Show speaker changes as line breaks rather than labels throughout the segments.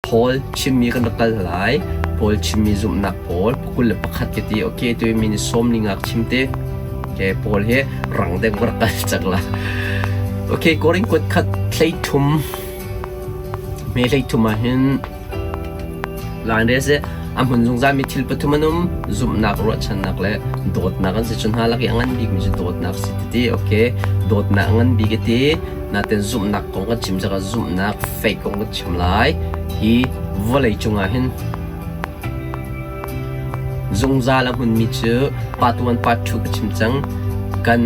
Paul chimmi kan rak kal lai. Paul chimmi zumhnak pawl 21 ka ti. Okay, tu mi ni sawm ni ngak chim te. Okay, Paul hi rang deuh ka rak kal cak la. Okay, Korin kuat khat thlei thum me hlei thum ah hin laan re se a hmun zungzal mi thil pathum an um zumhnak ruahchannak le dawtnak an si cun hna lak i a ngan bik mi cu dawtnak si ti okay dawtnak a ngan bik ti natin zumhnak kong kan chim cakah zumhnak faith kong kan chim lai. Hi vawlei cungah hin zungzal a hmunmi cu part 1 part 2 ka chim cang. Kan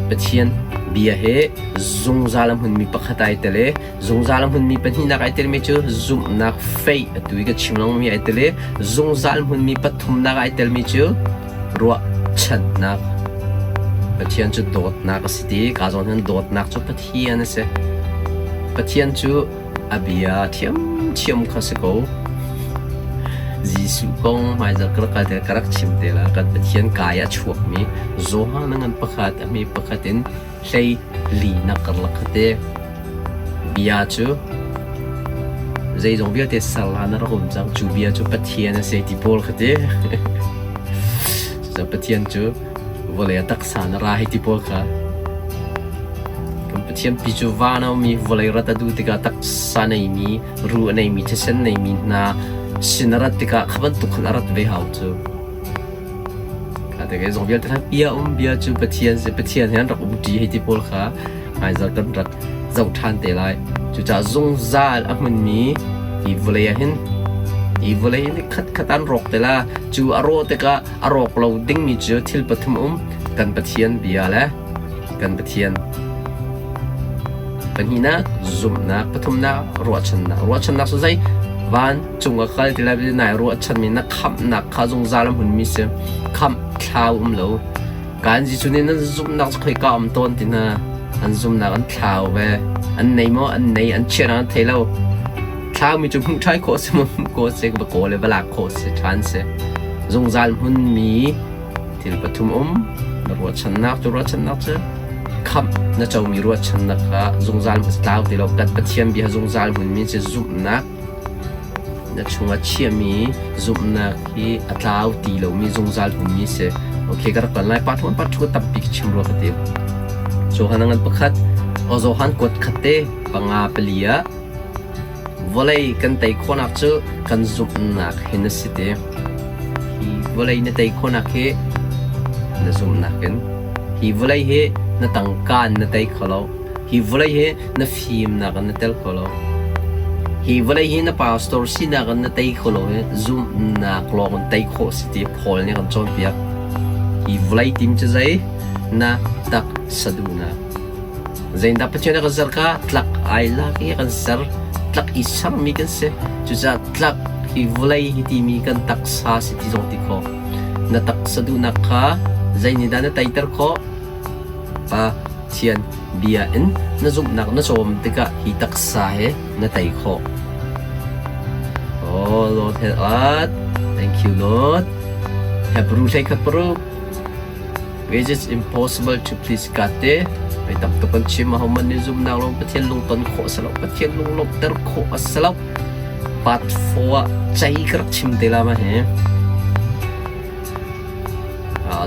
Pathian bia he zungzal a hmunmi pakhat ai tel i zungzal a hmunmi pahnihnak ai telmi cu zumhnak faith atu i ka chim lengmangmi ai tel i zungzal hmunmi pathumnak ai telmi cu ruahchannak Pathian cu dawtnak a si ti ka zawn hin dawtnak cu Pathian a si. Pathian cu a bia ṭhiamṭhiam kha si ko. Jesuh kong hmaizarh ka rak kal te ka rak chim te la kan Pathian kai a chuakmi Johan a ngan pakhat a hme pakhat in hlei li nak karlak kha te bia cu zeizong vialte ser hlan a rak um cang cu bia cu Pathian a si ti pawl kha te Pathian cu vawlei a taksa na ra hei ti pawl kha kan Pathian pi cu van a ummi vawlei rat a duh tikah taksa neimi ru a neimi thisen neimi hna sin a rat tikah kha bantuk khan a rat ve hau cu kha te zong vialte khan bia um bia cu Pathian si Pathian he an rak um ṭi hei ti pawl kha hmaizarh kan rak zoh ṭhan te lai cucaah zungzal a hmunmi hi vawlei ah hin hi vawlei hi khat khat an rawk te la cu a rawh tikah A rawk lo dingmi cu thil pathum um kan Pathian bia le kan Pathian pahnihnak zumhnak pathumnak ruahchannak ruahchannak cu zei van cung a kal ti lai nai ruahchanmi na khamhnak kha zungzal a hmunmi si khamh thlau um lo kan Jesuh nih nan zumhnak cu khoika um tawn ti hna an zumhnak an thlau ve an nei maw an nei an chiah an thei lo Thlaumi cu hmuh ṭhan khawh a si maw hmuh khawh a si va kawl i va lak khawh a si ṭhan si. Zungzal hmunmi thil pathum um. Na ruahchannak cu ruahchannak cu khamh na comi ruahchannak kha zungzal hmun tlau ti lo. Kan Pathian bia zungzal hmunmi cu zumhnak na chungah chiahmi zumhnak hi a tlau ti lomi zungzal hmunmi si. Okay, ka rak ton lai. Part 1, part 2 tampi ka chim rua ka ti. Johan ngan pakhat, o Johan kuat khat te panga pali ah Vawlei kan tei khawhnak cu kan zumhnak hin a si te. Hi vawlei na tei khawhnak hi na zumhnak in. Hi vawlei hi na tangka in na tei kho lo. Hi vawlei hi na fimnak in na tel kho lo. Hi vawlei hi na pastor sinak in na tei kho lo i zumhnak lawng in tei khawh si ti Paul nih a kan cawnpiak. Hi vawlei tim cu zei? Na taksa duhnak. Zeidah Pathian a kan ser kha tlak ai lak i a kan ser. Tlak i sermi kan si. Cucaah tlak hi vawlei hi timi kan taksa si ti zong ti khawh. Na taksa duhnak kha zeinihdah na teiter khawh? Pathian bia in na zumhnak na cawm tikah hi taksa he na tei khawh. Oh Lord help us. Thank you Lord. Hebrew hlei khat paruk. It is impossible to please God te mei tam tuk an chim ahohmanh nih zumhnak lawng Pathian lungton khawh a si lo Pathian lunglawmhter khawh a si lo part 4 ah cei ka rak chim te la ma hi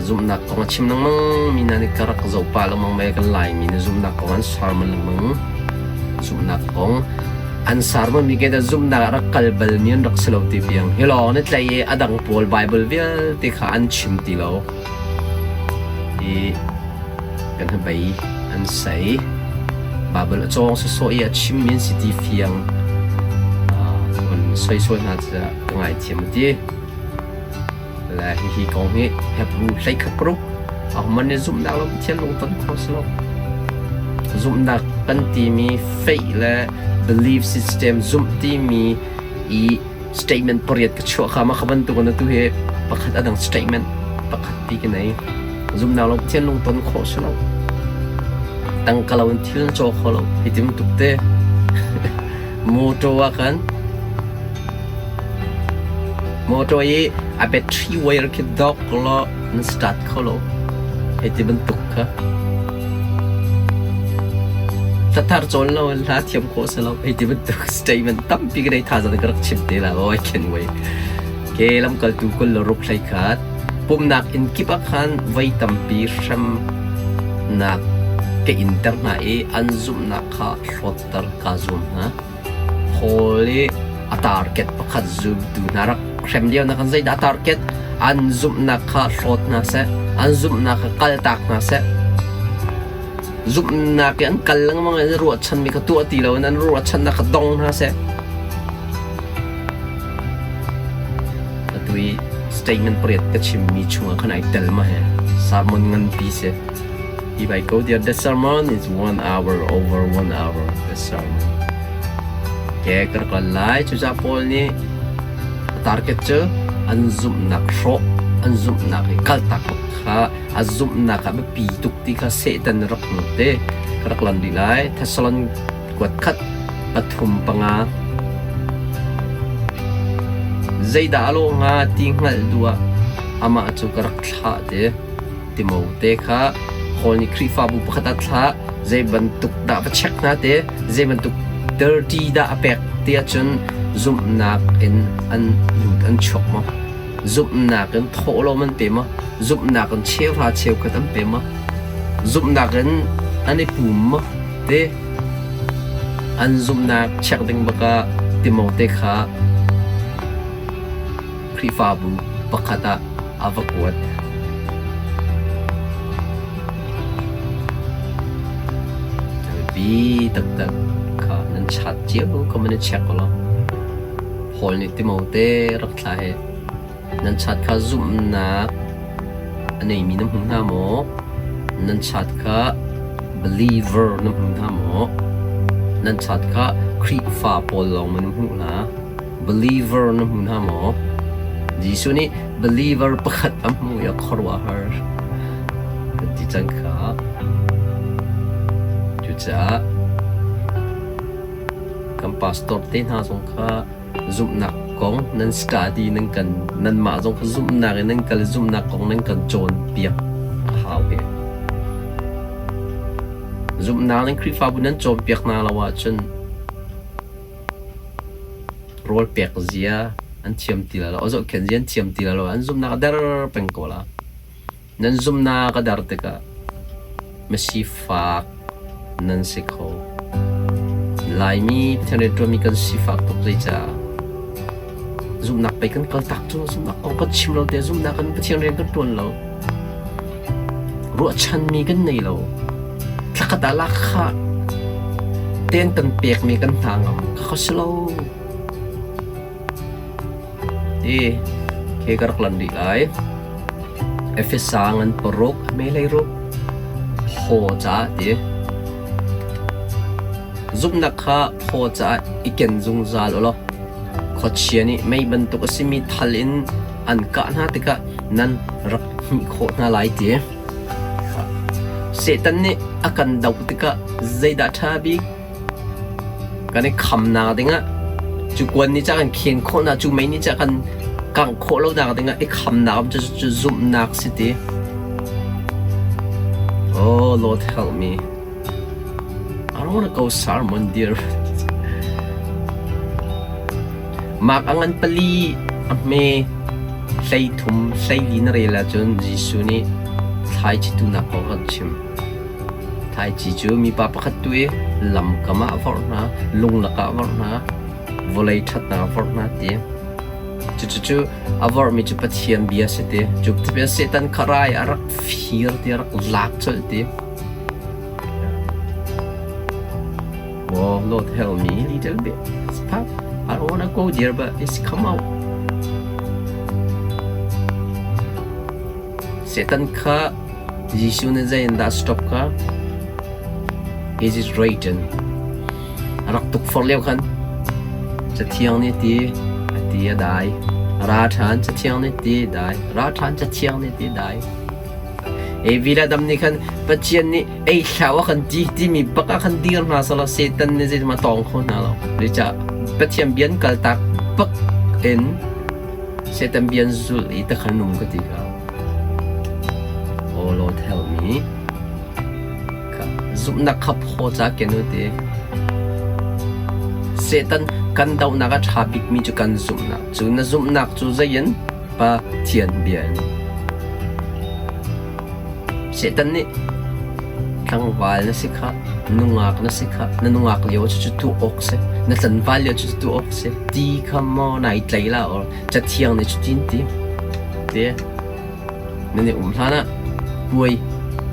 zumhnak kong a chim lengmang mi hna nih ka rak zoh pah lengmang me kan Laimi nih zumhnak kong an sermon lengmang zumhnak kong an sermon mi ke da zumhnak ah rak kal bal mi an rak si lo ti piang hi lawng ni tlai i a dang pawl Bible vialte kha an chim ti lo I kan hnabei an sei. Baibal a cawng sawsawh i a chimmi an si ti fiang on soisol hna caah ka ngaithiam a ti. Le hihi kong hi Hebrew hleikhat paruk ahohmanh nih zumhnak lo Pathian lungton kho si lo. Zumhnak kan timi faith le belief system zumh timi i statement pariat ka chuah kha mah kha bantuk in atu hi pakhat a dang statement pakhat ti ka nei zumnak lo Pathian lungton khawh si lo tangka lo in thil na caw kho lo hi ti bantuk te motor ah khan motor i a battery wire khi dok law na start kho lo hei ti bantuk kha. Hlathar cawn lo in hla thiam khawh si lo. Hei ti bantuk statement tampi ka nei thazaang ka rak chim te la. Oh, I can't wait. Ke lamkaltu kul le ruk hlei khat. Pumnak inn kip ah khan voi tampi hremnak ka inter hna i an zumhnak kha hlawtter kaa zuam hna. Paul i a target pakhat zumtu hna rak hrem lio na kan zeidah target an zumhnak kha hlawt hna seh an zumhnak kha kaltak hna seh zumhnak i an kal lengmang i an ruahchanmi kha tuah ti lo in an ruahchannak kha dong hna seh atu i statement pariat ka chimmi chungah khan ai tel ma he sermon nganpi si If I go there, the sermon is 1 hour over 1 hour the sermon. Ke ka rak lai cucaah Paul nih a target cu an zumhnak hrawh an zumhnak i kaltak kha a zumhnak ah biapi tuk ti kha Satan rak hmu te ka rak lan rih lai Thessalon kuat khat pathum panga zeidah a lawh hnga ti hngalh duh ah amah cu ka rak thlah te Timote kha Paul nih Khrihfabu pakhat ah thlah zei bantuk dah va check hna te zei bantuk dirty dah a pek ti ahcun zumhnak in an lut an chuak maw zumhnak in thawhlawm an pe maw zumhnak in cheuhra cheukhat an pe maw zumhnak in an i pum maw te an zumhnak check ding bak ah Timote kha Khrihfabu pakhat ah a va kuat. Biapi taktak kha nan chat cio kha man i check law Paul nih Timote rak thla hi nan chat kha zumhnak a neimi na hmu hna maw? Nan chat kha believer na hmu hna maw? Nan chat kha Khrihfa pawl lawng maw na hmuh hna? Believer na hmu hna maw? Jesuh nih believer pakhat a hmu i a khuaruahhar kan ti cang kha. Cucaah kan pastor te hna zong kha zumhnak kong nan study nan kan nanmah zong kha zumhnak in nan kal zumhnak kong nan kan cawnpiak a hau ve. Zumhnak in Khrihfabu nan cawnpiak hna lo ahcun Rawl pek zia an thiam ti lai lo, a zohkhenh zia an thiam ti lai lo, an zumhnak a der peng ko la. Nan zumhnak a der tikah misifak nan si kho. Laimi Pathian rianṭuanmi kan sifak tuk zeicah zumhnak pei kan kaltak cu zumhnak kong kan chim lo te zumhnak in Pathian rian kan ṭuan lo. Ruahchanmi kan nei lo. Thlakhat ah lahkhah tein kan pekmi kan hna ngam kha si lo. Ti khi ka rak lan rih lai. Efesa ngan paruk a melei ruk phaw caah ti. Zumhnak kha phaw caah i ken zungzal u law khuachia nih mei bantuk a simi thal in an kah hna tikah nan rak hmih khawh hna lai ti. Satan nih a kan doh tikah zeidah ṭha bik kan i khamnak dingah cu kuan nih ca kan khen khawh hna cu mei nih ca kan kangh khawh lonak dingah i khamnak cu, cu zumhnak si ti. Oh Lord help me. I don't want to go sermon dear. Mak a ngan pali a hme 13 hleili na rel ahcun Jesuh nih thlaici tuhnak kong a kan chim. Thlaici cu mipa pakhat tu i lamkam ah a vorh hna, lung lakah a vorh hna, vawlei ṭhatnak a vorh hna ti. Cucu a vorhmi cu Pathian bia a si ti. Cu Satan kha rai a rak fir ti, a rak lak colh ti. Oh, Lord help me a little bit. It's tough. I don't want to go there, but it's come out. Satan kha Jesuh nih zei in dah stop kha? It is written. A rak tukforh lio khan Cathiang nih ti a ti a dai. Ra ṭhan Cathiang nih ti dai. Ra ṭhan Cathiang nih ti dai. Evi le Adam nih khan Pathian nih ei hlah a kan ti timi bak ah khan dir hna selaw Satan nih zeitin a tawng kho hna lo. Zeicah Pathian bia an kaltak bak in Satan bia an zulh i takhan um ka ti kha. Oh Lord help me. Zumhnak kha phaw ca ken u ti. Satan kan dohnak a ṭha bikmi cu kan zumhnak. Cu na zumhnak cu zei in? Pathian bia in. Satan nih tlangval na si kha, nungak na si kha, na nungak lio cu cu tuah awk si, na tlanval lio cu cu tuah awk si, ti kha maw nai tlei la or cathiang nih cutin ti. Ti nan i um hlan ah puai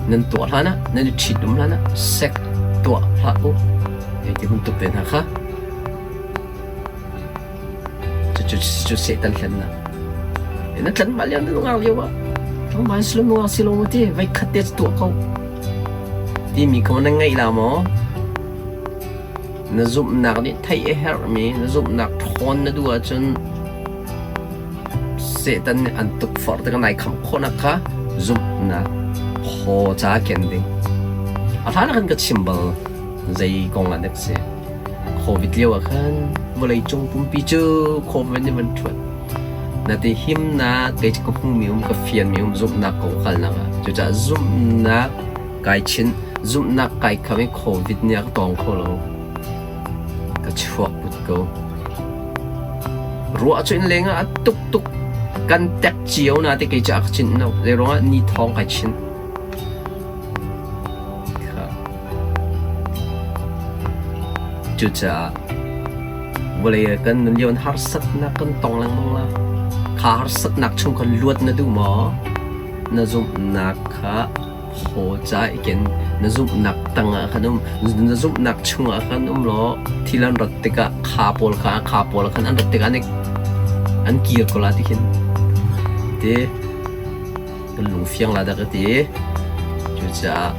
nan tuah hlan ah nan i ṭhit um hlan ah sek tuah hlah u. Hei ti hun tuk te hna kha. Cucu cu Satan hlennak. Na tlanval lio na nungak lio ah tlangval si lo nungak si lo maw ti voi khat te tuah ko timi kong na ngaih la maw? Na zumhnak nih theih a herhmi na zumhnak ṭhawn na duh ahcun Satan nih an tukforh tikah nai khamh khawhnak kha zumhnak phaw ca ken ding. A hlan ah khan ka chim bal zei kong ah dek si. Covid lio ah khan vawleicung pumpi cu Covid nih van ṭhuat. Na ti himnak kei cu ka hmumi um ka fianmi um zumhnak kong kalnak ah. Cucaah zumhnak kai chinh, zumhnak kai kham i Covid nih a ka tawng kho lo. Ka chuak put ko. Ruah cu inn leng ah a tuk tuk. Kan tek cio na ti kei cu a ka chinh no. Zei ruangah ni thawng kai chinh. Cucaah vawlei ah kan nun lio in harsatnak kan tong lengmang la. Kha harsatnak chung khan luat na duh maw? Na zumhnak kha haw ca i ken. Na zumhnak tangah khan um. Na zumhnak chungah khan um law thil an rat tikah kha pawl kha kha pawl khan an rat tikah an kir ko la ti khin. Ti kan lungfiang la dah ka ti. Cucaah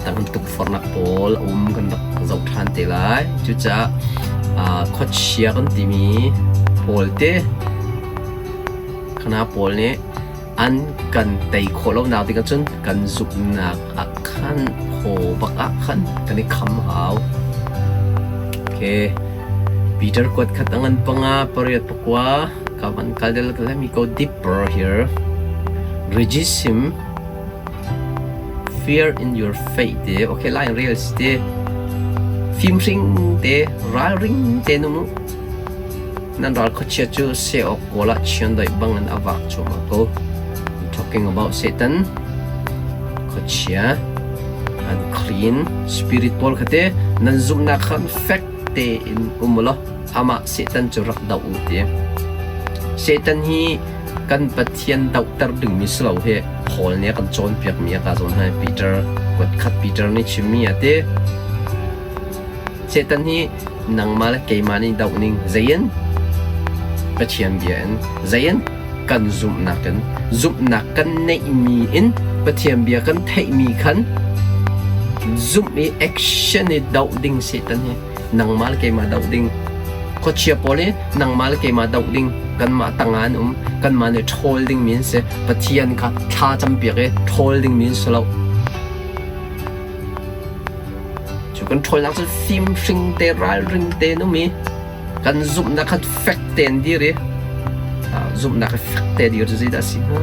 tang tukforhnak pawl a um kan rak zoh ṭhan te lai. Cucaah khuachia kan timi pawl te khana pawl nih an kan tei khawh lonak ding ahcun kan zumhnak ah khan haw bak ah khan kan i kham hau. Okay. Peter kuat khat a ngan panga pariat pakua ka van kal del let me go deeper here. Regisim fear in your faith te okay line real te fimhring te ralring te nu mu nan ral khuachia cu se awk kawl ah chiandeih bang in a vak cuahmah ko. I'm talking about Satan khuachia unclean spirit pawl kha te nan zumhnak khan fek tein um law amah Satan cu rak doh u ti. Satan hi kan Pathian dohter dingmi si lo hi Paul nih a kan cawnpiakmi a ka zawn hai Peter kuatkhat Peter nih chimmi a ti. Satan hi nangmah le keimah nih doh ning zei in Pathian bia in zei in kan zumhnak in zumhnak kan neihmi in Pathian bia kan theihmi khan zumh i action i doh ding Satan hi nangmah le keimah doh ding khuachia pawl hi nangmah le keimah doh ding kanmah tangah an um kanmah nih ṭhawl dingmi an si Pathian kha thla campiak i ṭhawl dingmi an si lo cu kan ṭhawlnak cu fimhring te ralring te an um i kan zumhnak kha fek tein dir i zumhnak hi fek te dir cu zeidah a si hnga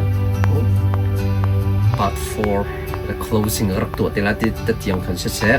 part 4 the closing rak tuah te la ti tiang khan siseh.